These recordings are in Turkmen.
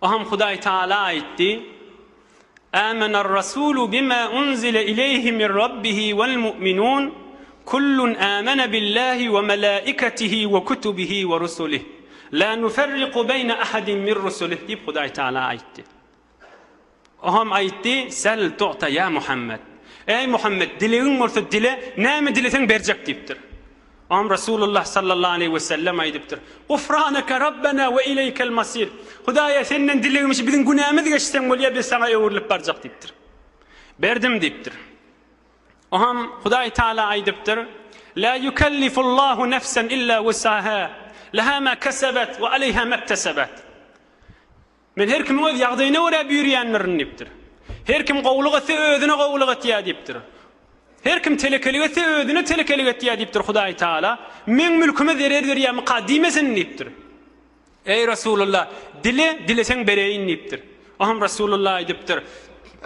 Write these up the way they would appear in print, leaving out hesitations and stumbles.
Oňam Hudaý Taala aýtdy, Âmener-rasûlu bimâ unzile ileýhi min Rabbihi wal-mu'minûn, kullun âmene billâhi we melâiketihi we kutubihi we rusulih, lâ nuferriku beýne ahadin min rusulih diýip Hudaý Taala aýtdy. Oňam aýtdy, Sel tu'ta ýa Muhammet. Eý Muhammet, dilegiň bolsa dile, näme dileseň berjek diýipdir. Oňam Resulullah sallallahu aleýhi we sellem aýdypdyr, Gufraneke Rabbena we ileýkel masir. Hudaýa senden dilegim şu biziň günämizi geçseň bolýar, biz saňa öwrülip barjak diýipdir. Berdim diýipdir. Oňam Hudaý Taala aýdypdyr, La yukellifullahu nefsen illa wusaha, leha ma kesebet we aleýha mektesebat. Men her kimiň öz ýagdaýyna görä buýurýandyrin diýipdir. Her kim gowulyk etse özüne gowulyk etýär diýipdir. Her kim telekelik etse özüne telekelik etýär diýipdir Hudaý Taala. Meň mülküme zerer berýärmika diýmesin diýipdir. Eý Resulullah, dile, dileseň bereýin diýipdir. Oňam Resulullah aýdypdyr,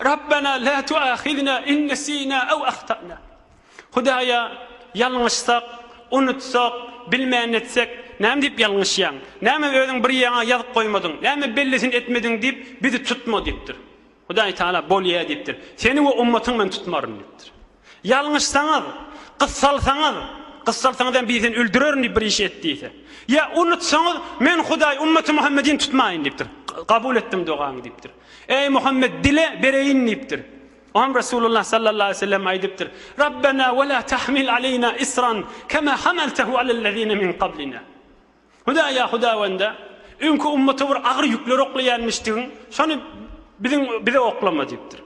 Rabbena la tuahizna in nesina ew ahtana. Hudaýa ýalňyşsak, unutsak, bilmän etsek, näme diýip ýalňyşýaň? Näme özüň bir ýaňa ýazyp goýmadyň? Näme bellisini etmediň diýip, bizi tutma diýipdir. Hudaý Tagala bolýa diýipdir. Seni we ummatyňy men tutmaryn diýipdir. Ýalňyşsaňyz, gyssalsaňyz, gyssalsaňyz hem biri seni öldürerin diýip bir iş et diýse. Ýa unutsaňyz, men Hudaý ummaty Muhammedini tutmaýyn diýipdir. Kabul etdim dogaňy diýipdir. Eý Muhammed dile, bereýin diýipdir. Oňam Resulullah sallallahu aleýhi we sellem aýdypdyr, Rabbena we la tahmil aleýna isran kema hamaltehu alellezine min kablina. Hudaý ýa Hudawenda, öňki ummata bir agyr ýükler oklaýanmyşdygyň, şony biziň bize oklama diýipdir.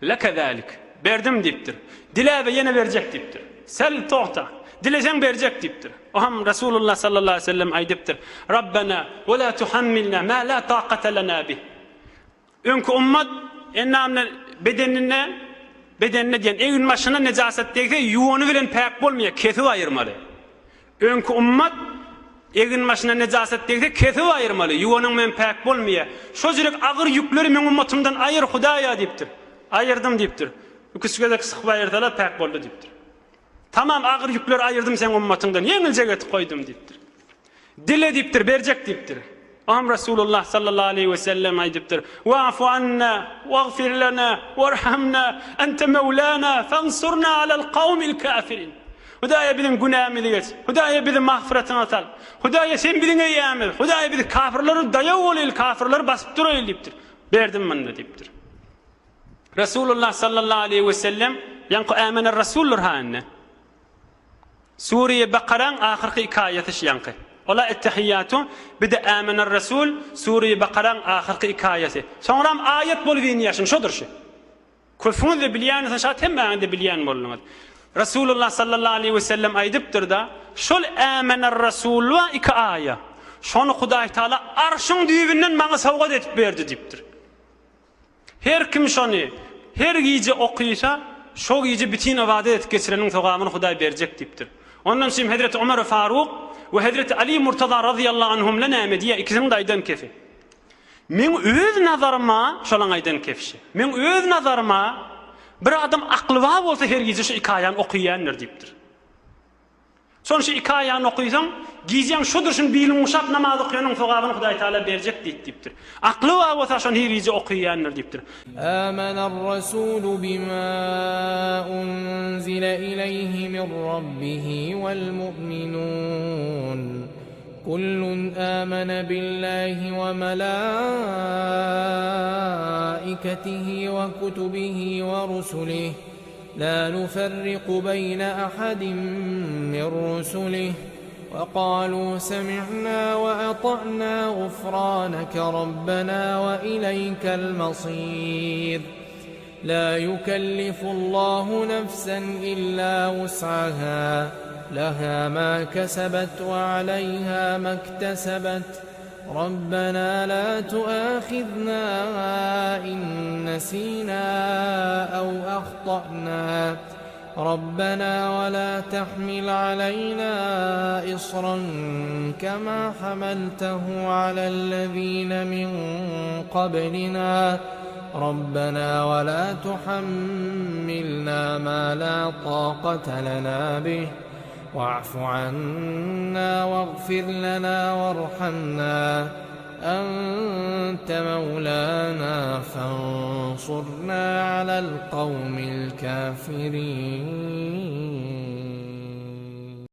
Leke zalik. Berdim diýipdir. Diläbe ýene berjek diýipdir. Sel togta. Dileseň berjek diýipdir. Oňam Resulullah sallallahu aleýhi we sellem aýdypdyr, Rabbena we la tuhammilna ma la taqata lana bih. Öňki ummat endamyna, bedenine, bedenine diýen eginbaşyna nejasat degse, ýuwany bilen päk bolmaýar, kesip aýyrmaly. Öňki ummat eginbaşyna nejasat degse, kesip aýyrmaly, ýuwanyň bilen päk bolmaýar. Şo jürek agyr ýükleri meň ummatymdan aýyr, Hudaýa diýipdir. Aýyrdym diýipdir. Iki-üç gezek sykyp aýyrsalar, päk boldy diýipdir. Tamam agyr ýükleri aýyrdym seň ummatyňdan, ýeňiljek etip goýdum diýipdir. Dile diýipdir, berjek diýipdir. Oňam Resulullah sallallahu aleýhi we sellem aýdypdyr, Wa'fu anna, wagfir lana, warhamna, ente mewlana, fansurna alal kawmil kafirin. Hudaýa biziň günämizi geç. Hudaýa bizi magfyratyňa sal. Hudaýa sen biziň eýämiz. Hudaýa biz kafirlere daýaw bolaýly, kafirleri basyp duraýly diýipdir. Berdim munda diýipdir. Resulullah sallallahu aleýhi we sellem ýaňky Ämener Rasuldyr ha indi. Sure-i Bakaraň ahyrky iki aýaty şu ýaňky. Ola Ettehiýýatu, bir-de Ämener Resul, Sure-i Bakaraň ahyrky iki aýaty. Soňram aýat bolup inýär şuň, şodur şu. Köpüňiz-de bilýänsiňiz, şat hemmäňiz-de bilýän bolduňyz. Resulullah sallallahu aleýhi we sellem aýdypdyr-da, şol Ämener Resul bar iki aýa. Şony Hudaý Taala arşyň düýbünden maňa sowgat edip berdi diýipdir. Her kim şony her gije okysa, şo gije bütin ybadat edip geçireniň sogabyny Hudaý berjek diýipdir. Ondan şim Hezreti Omar Faruk we Hezreti Ali Murtaza razyýallahu anhumla näme diýýär, ikisiniň-de aýdan kefi. Meň öz nazaryma, şolaň aýdan kefşi. Meň öz nazaryma, bir adam akly bar bolsa her gije şu iki aýany okyýandyr diýipdir. Soň şu iki aýany okysaň, gijäň şu durşuny biliň guşap namaz okaýanyň sogabyny Hudaý Tagala berjek diýip diýipdir. Akly bar bolsa şony her gije okaýandyr diýipdir. Âmener-rasûlu bimâ unzile ileýhi min Rabbihi wal-mu'minûn. Kullun âmene billâhi we melâiketihi we kutubihi we rusulihi. Lâ nuferriku beýne ahadin min rusulih we galû semi'nâ we ata'nâ gufrâneke Rabbenâ we ileýkel masîr. Lâ yukellifullahu nefsen illâ wus'ahâ, lehâ mâ kesebet we aleyhâ mektesebet. Rabbena la tuahiznâ in nesînâ ew ahta'nâ. Rabbena we la tahmil aleýnâ isran kemâ hamaltehu alellezîne min kablinâ. Rabbena we la tuhammilnâ mâ lâ tâkate lenâ bih. Wa'fu anna waghfir lana warhamna. أنت مولانا فانصرنا على القوم الكافرين.